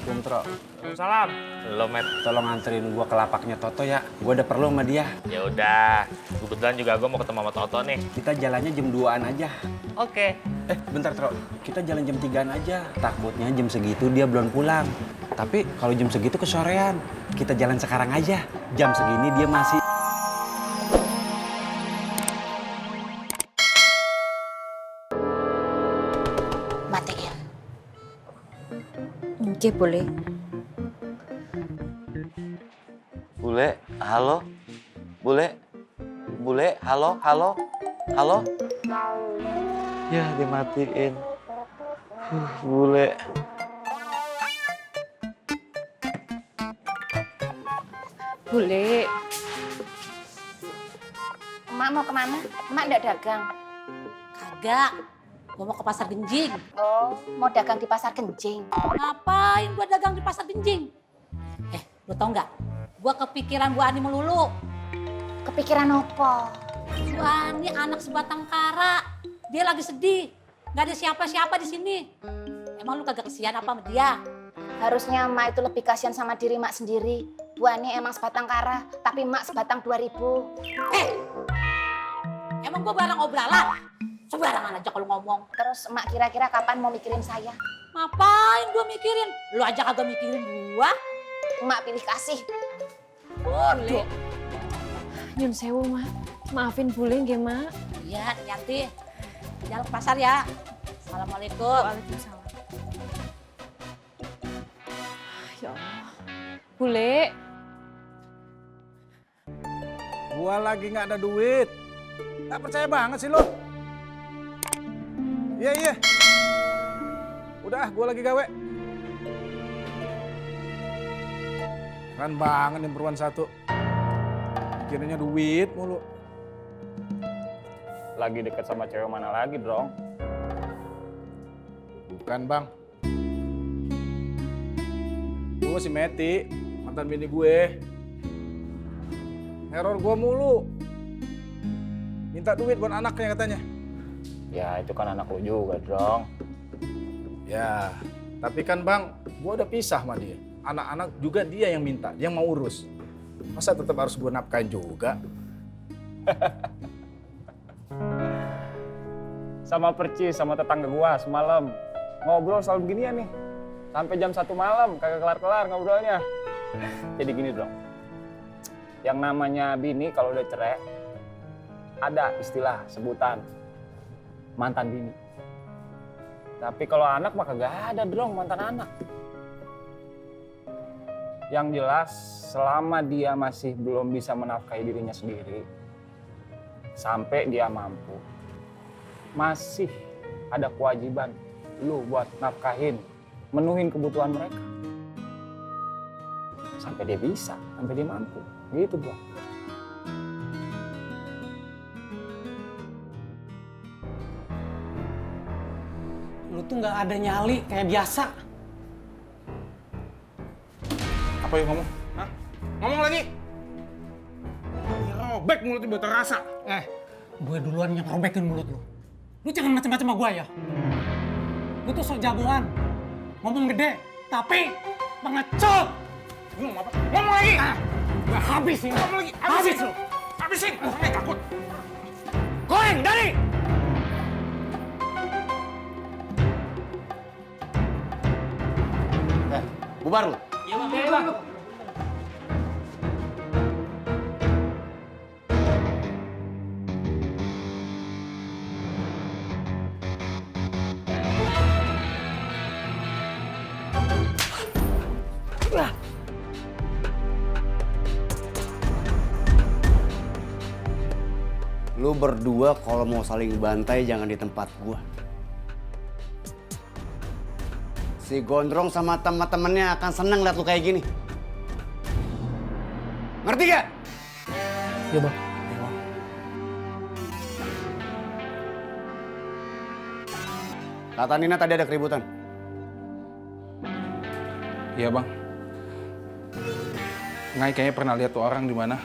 Assalamualaikum, Tro. Salam. Lo, Met. Tolong anterin gua ke lapaknya Toto ya. Gua ada perlu sama dia. Ya udah. Kebetulan juga gue mau ketemu sama Toto nih. Kita jalannya jam 2-an aja. Oke. Bentar, Tro. Kita jalan jam 3-an aja. Takutnya jam segitu dia belum pulang. Tapi kalau jam segitu kesorean. Kita jalan sekarang aja. Jam segini dia masih... Matiin. Oke, boleh. Bule, halo? Bule, halo? Halo? Ya, dimatiin. Bule. Boleh. Emak mau kemana? Emak ndak dagang. Kagak, gua mau ke pasar Genjing. Oh, mau dagang di pasar Genjing. Ngapain gua dagang di pasar Genjing? Lu tau nggak? Gua kepikiran Bu Ani melulu. Kepikiran apa? Bu Ani anak sebatang kara. Dia lagi sedih. Gak ada siapa-siapa di sini. Emang lu kagak kesian apa sama dia? Harusnya emak itu lebih kasihan sama diri emak sendiri. Bu Ani emang sebatang kara, tapi emak sebatang 2000. Emang gua barang obralan? Sembarangan aja kalau ngomong. Terus emak kira-kira kapan mau mikirin saya? Ngapain gua mikirin? Lu aja kagak mikirin gua. Emak pilih kasih. Boleh. Nyun sewu, Mak. Maafin boleh nggih, Mak? Iya, Yanti. Jalan ke pasar ya. Assalamualaikum. Waalaikumsalam. Ya Allah. Bule. Gua lagi nggak ada duit. Nggak percaya banget sih lo. Iya. Udah, gua lagi gawe. Keren banget nih perempuan satu. Pikirannya duit mulu. Lagi deket sama cewek mana lagi, Drong? Bukan, Bang. Gue si Meti, mantan bini gue. Neror gue mulu. Minta duit buat anaknya katanya. Ya, itu kan anak lu juga, Drong. Ya, tapi kan Bang, gue udah pisah sama dia. Anak-anak juga dia yang minta, dia yang mau urus. Masa tetap harus gue nafkahin juga? Sama percis sama tetangga gua semalam. Ngobrol soal beginian nih. Sampai jam 1 malam, kagak kelar-kelar ngobrolnya. Jadi gini, Drong. Yang namanya bini kalau udah cerai, ada istilah, sebutan. Mantan bini. Tapi kalau anak mah kagak ada, Drong, mantan anak. Yang jelas, selama dia masih belum bisa menafkahi dirinya sendiri, sampai dia mampu, masih ada kewajiban lu buat nafkahin, menuhin kebutuhan mereka. Sampai dia bisa, sampai dia mampu. Gitu, Bro. Lu tuh nggak ada nyali kayak biasa. Apa yang ngomong? Hah? Ngomong lagi! Robek mulutnya biar terasa. Gue duluan yang robekin mulut lu. Lu jangan macam-macam sama gue ya. Lu tuh sok jagoan. Ngomong gede, tapi pengecut. Ngomong apa? Ngomong lagi! Gak habis ini. Ngomong lagi! Habis lu. Habisin! Sampai takut. Goreng, dari! Bubar lu. Lu berdua kalau mau saling bantai jangan di tempat gua. Si Gondrong sama teman-temannya akan seneng liat lu kayak gini. Ngerti gak? Iya, Bang. Kata Nina tadi ada keributan. Iya, Bang. Ngai kayaknya pernah lihat tuh orang di mana.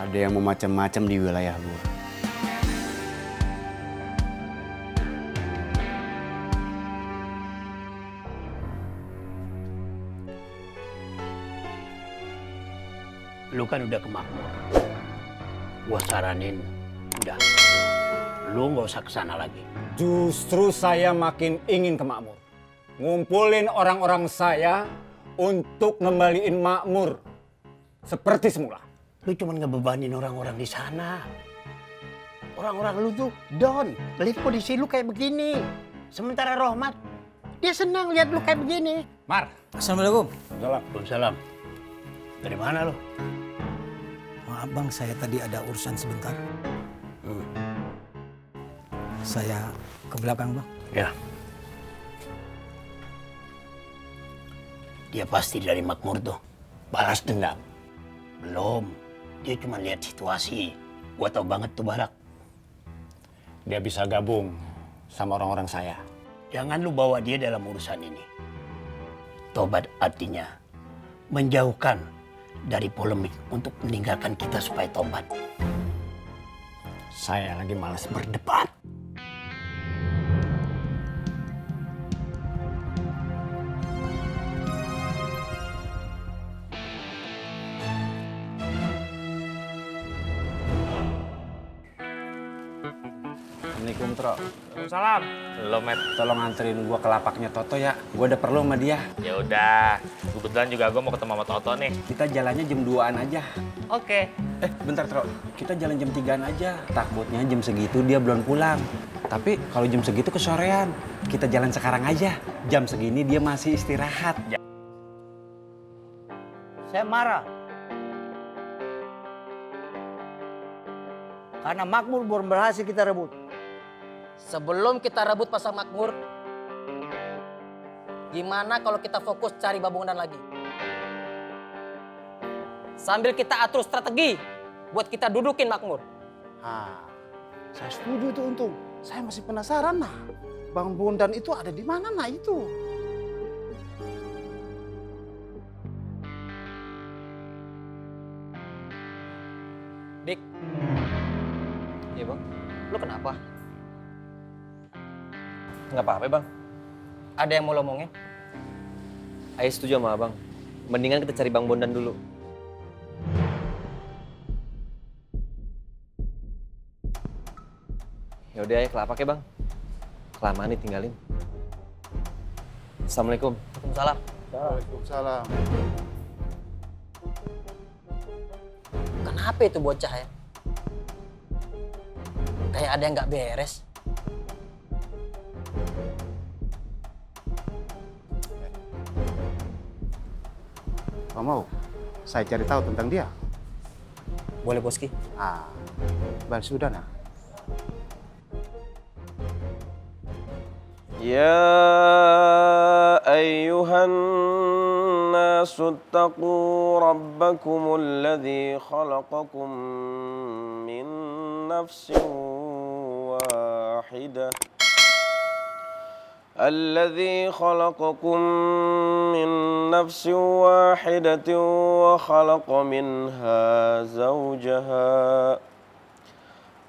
Ada yang mau macam-macam di wilayah gua. Lu kan udah ke Makmur. Gua saranin, udah. Lu nggak usah kesana lagi. Justru saya makin ingin ke Makmur. Ngumpulin orang-orang saya untuk ngembaliin Makmur seperti semula. Lu cuma ngebebanin orang-orang di sana. Orang-orang lu tuh down, lihat kondisi lu kayak begini. Sementara Rohmat, dia senang lihat lu kayak begini. Mar. Assalamualaikum. Waalaikumsalam. Dari mana lu? Maaf bang, saya tadi ada urusan sebentar. Saya ke belakang bang. Ya. Dia pasti dari Makmur tuh. Balas dendam. Belum. Dia cuma lihat situasi. Gua tahu banget tuh Barak. Dia bisa gabung sama orang-orang saya. Jangan lu bawa dia dalam urusan ini. Tobat artinya menjauhkan dari polemik untuk meninggalkan kita supaya tobat. Saya lagi malas berdebat. Assalamualaikum, Tro. Waalaikumsalam. Lo, Met. Tolong anterin gua ke lapaknya Toto ya. Gua ada perlu sama dia. Ya udah. Kebetulan juga gue mau ketemu sama Toto nih. Kita jalannya jam 2-an aja. Oke. Bentar, Tro. Kita jalan jam 3-an aja. Takutnya jam segitu dia belum pulang. Tapi kalau jam segitu kesorean. Kita jalan sekarang aja. Jam segini dia masih istirahat. Saya marah. Karena Makmur belum berhasil kita rebut. Sebelum kita rebut pasar Makmur, gimana kalau kita fokus cari Babondan lagi? Sambil kita atur strategi buat kita dudukin Makmur. Saya setuju itu Untung. Saya masih penasaran nah. Bang Bondan itu ada di mana nah itu? Dik. Iya bang. Lu kenapa? Nggak apa-apa bang. Ada yang mau lo omongin? Ayo setuju sama abang. Mendingan kita cari Bang Bondan dulu. Ya udah ayo kelapa ya bang. Kelamaan nih tinggalin. Assalamualaikum. Waalaikumsalam. Waalaikumsalam. Kenapa itu bocah ya? Kayak ada yang nggak beres. Kamu mau saya cari tahu tentang dia? Boleh Boski. Bang sudah nah. يا أيها الناس اتقوا ربكم الذي خلقكم من نفس واحدة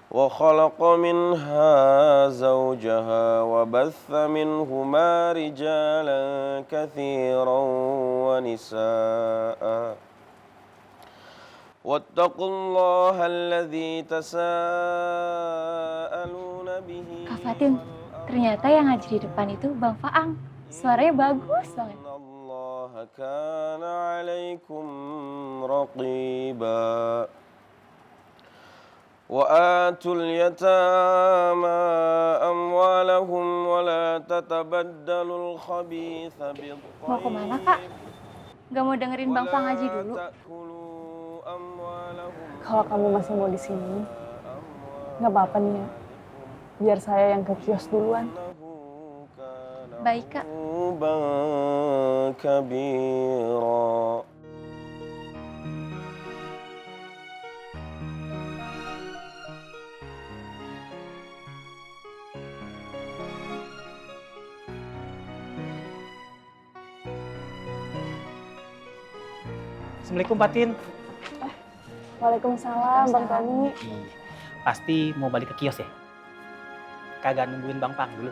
وخلق منها زوجها وبث منهما رجالا كثيرا ونساء واتقوا الله الذي تساءلون به. Kak Fatin, ternyata yang ngaji di depan itu Bang Faang. Suaranya bagus banget. الله كان عليكم رقيبا وآتوا اليتامى أموالهم ولا تتبدلوا الخبيث بالطيب. Mau kemana Kak? Gak mau dengerin Bang Faang ngaji dulu? Kalau kamu masih mau di sini, nggak apa-apa nih ya. Biar saya yang ke kios duluan. Baik Kak. كبيرا. Assalamualaikum Fatin. Waalaikumsalam Bang Tony. Pasti mau balik ke kios ya? Kagak nungguin Bang Pang dulu?